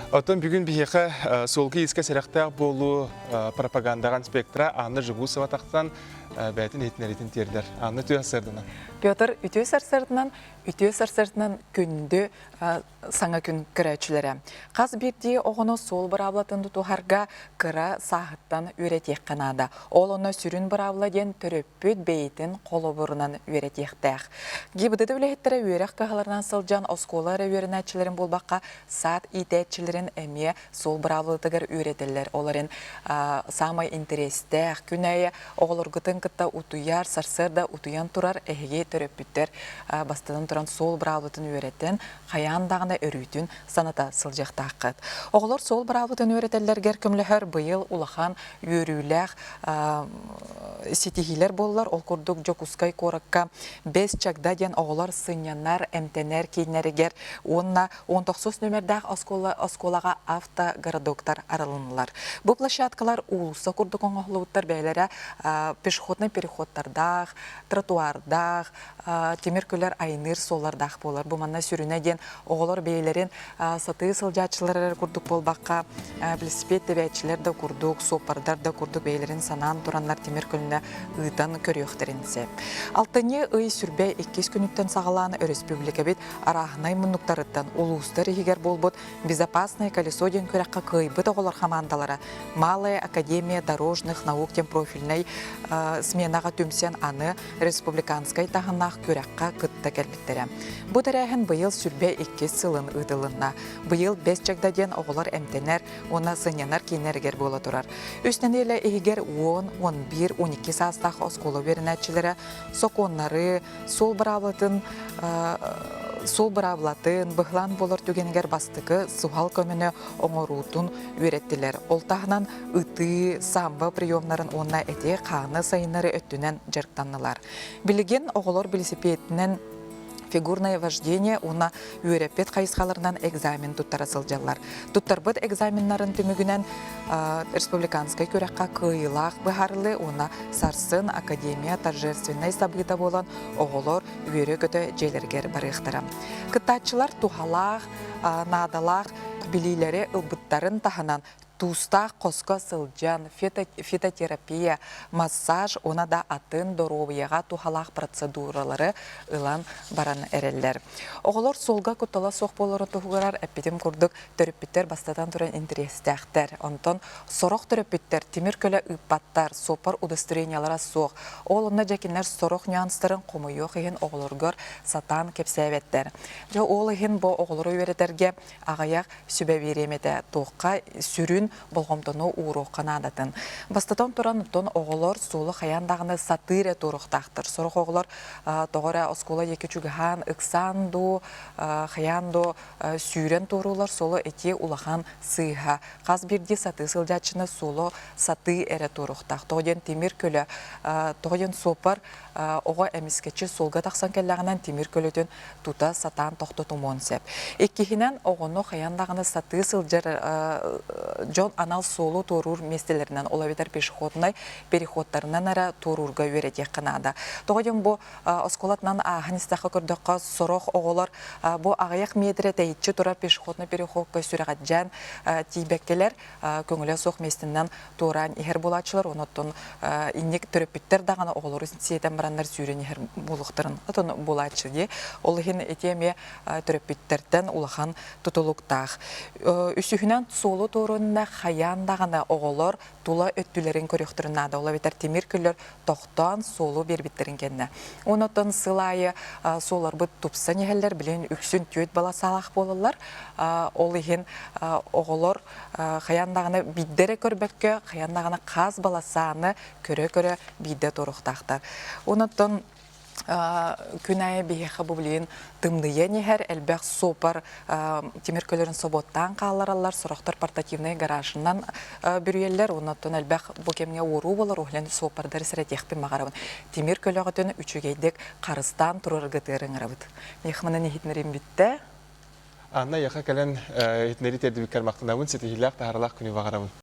Оттон бүгүн биһиэхэ суолга-иискэ сэрэхтээх буолуу пропагандаҕа инспектора Анна Жегусова тахсан бэйэтин иһитиннэриитин тиэрдэр. Анна үтүө сарсыарданан. Петр үтүө сарсыарданан, үтүө сарсыарданан күндү саҥа күн көрөөччүлэрэ. Хас биирдии оҕону суол быраабылатын тутуһарга кыра сааһыттан үөрэтиэххэ наада. Ол онно сүрүн быраабыла диэн төрөппүт бэйэтин холобурунан үөрэтиэхтээх. ГИБДД үлэһиттэрэ үөрэх кыһаларынан сылдьан оскуола эрэ үөрэнээччилэрин буолбакка, саат иитээччилэрин эмиэ суол быраабылатыгар үөрэтэллэр. Ол эрэн саамай интэриэстээх күн аайы оҕолоргутун кытта утуйар, сарсыарда утуйан турар эһиги төрөппүттэр бастатан туран суол быраабылатын үөрэтэн, хайаан даҕаны өрүүтүн саната сылдьыахтааххыт. Оҕолор суол быраабылатын үөрэтэллэригэр көмөлөһөр быйыл улахан үөрүүлээх ситиһиилэр буоллар. Ол курдук Дьокуускай куоракка Бэс Чагда диэн оҕолор сынньанар, эмтэнэр кииннэригэр уонна 19 нүөмэрдээх оскуола оскуолаҕа автогородоктар арылыннылар. Бу площадкалар уулусса курдук оҥоһуллубуттар бэйэлэрэ пешеходный переходтардаах, тротуардаах, тимир көлөр айныыр суоллардаах буолар. Бу манна сүрүнэ диэн оҕолор бэйэлэрин сатыы сылдьааччылар эрэ курдук буолбакка, велосипед тэбээччилэр да курдук, суоппардар да курдук бэйэлэрин санаан тураннар тимир көлөнө ыытан көрүөхтэрин сөп. Алтынньы ый сүрбэ иккис күнүттэн саҕалаан өрөспүүбүлүкэбит арааһынай муннуктарыттан улуустар иһигэр буолбут «Безопасное колесо» диэн күрэххэ кыайбыт оҕолор хамаандалара Малая академия дорожных наук диэн профильнай сменаҕа түмсэн аны республиканскай таһымнаах күрэххэ кытта кэлбиттэрэ. Бу тэрээһин быйыл сүрбэ иккис сылын ыытылынна. Быйыл Бэс Чагда диэн оҕолор эмтэнэр уонна сынньанар кииннэригэр буола турар. Үс нэдиэлэ иһигэр 10, 11, 12 саастаах оскуола үөрэнээччилэрэ сокуоннары, суол быраабылатын суол быраабылатын быһылаан буолар түгэнигэр бастакы суһал көмөнү оҥоруутун үөрэттилэр. Ол таһынан ытыы, самбо приемнарын уонна эти-хааны сайыннары өттүнэн дьарыктаннылар. Билигин оҕолор билисипиэтинэн фигурное вождение уонна үөрэппит хайысхаларынан экзамен туттара сылдьаллар. Туттарбыт экзаменнарын түмүгүнэн республиканскай күрэххэ кыайыылаах быһаарыллыы уонна сарсын академия торжественнай сабыыта буолан оҕолор үөрэ-көтө дьиэлэригэр барыахтара. Кыттааччылар туһалаах, наадалаах билиилэри ылбыттарын таһынан туустаах хоско сылдьан фитотерапия, массаж уонна да атын доруобуйаҕа туһалаах процедуралары ылан баран эрэллэр. Оҕолор суолга куттала суох буоларын туһугар эппитим курдук төрөппүттэр бастатан туран интэриэстээхтэр. Онтон сорох төрөппүттэр тимир көлө ыыппаттар, суоппар удостоверениелара суох. Ол онно дьэ кинилэр сорох нюанстарын хомойуох иһин оҕолоргор сатаан кэпсээбэттэр. Дьэ ол иһин бу оҕолору үөрэтэргэ аҕыйах сүбэ биэриэм этэ туохха сүрүн болҕомтону ууруохха наадатын. Бастатан туран, оттон оҕолор суолу хайаан даҕаны сатыы эрэ туоруохтаахтар. Сорох оҕолор тоҕо эрэ оскуола диэки чугаһаан, ыксаан дуу, хайаан дуу сүүрэн туоруулар суолу этии улахан сыыһа. Хас биирдии сатыы сылдьааччыны суолу сатыы эрэ туоруохтаах. Тоҕо диэн тимир көлө, тоҕо диэн суоппар оҕо эмискэччи суолга тахсан кэллэҕинэн тимир көлөтүн тута сатаан тохтотумуон сөп. Иккиһинэн, оҕону хайаан даҕаны сатыы сылдьар дьон анал суолу туоруур миэстэлэринэн, ол эбэтэр пешеходнай переходтарынан эрэ туоруурга үөрэтиэххэ наада. Тоҕо диэн бу оскуолатынан ааһан истэххэ көрдөххө, сорох оҕолор бу аҕыйах миэтэрэ тэйиччи турар пешеходнай переходка сүрэҕэлдьээн тиийбэккэлэр көҥүлэ суох миэстэнэн туораан иһэр буолааччылар, онон инник төрөппүттэр даҕаны оҕолору сиэтэн бараннар сүүрэн иһэр буолуохтарын отон буолааччы дии. Ол иһин ити эмиэ төрөппүттэртэн улахан тутулуктаах. Үсүһүнэн суолу туоруонна хайаан даҕаны оҕолор тула өттүлэрин көрүөхтэрин наада. Ол эбэтэр тимир көлөр тохтоон суолу биэрбиттэрин кэннэ. Онон сыл аайы суолларбыт тупсан иһэллэр, билигин үксүн түөрт баласаалаах буолаллар. Ол иһин оҕолор хайаан даҕаны биирдэ эрэ көрбөккө, хайаан даҕаны хаас баласааны көрө-көрө биирдэ туруохтаахтар. Онон күн аайы биһиэхэ бу билигин тымныйан иһэр, элбэх суопар тимир көлөрүн собуоттаан хааллараллар, сорохтор портативнай гаражынан бүрүйэллэр, оннуттан элбэх бу кэмҥэ уоруу буолар, уһулэн суоппардары сэрэтиэхпин баҕарабын. Тимир көлөҕүтүн үчүгэйдик харыстаан тураргытыгар ыҥырабыт. Миэхэ манан иһитиннэрим бүттэ. Анна, эйиэхэ кэлэн иһитиннэрии тиэрдибиккэр махтанабын, ситиһиилээх таһаарыылаах күнү баҕарабын.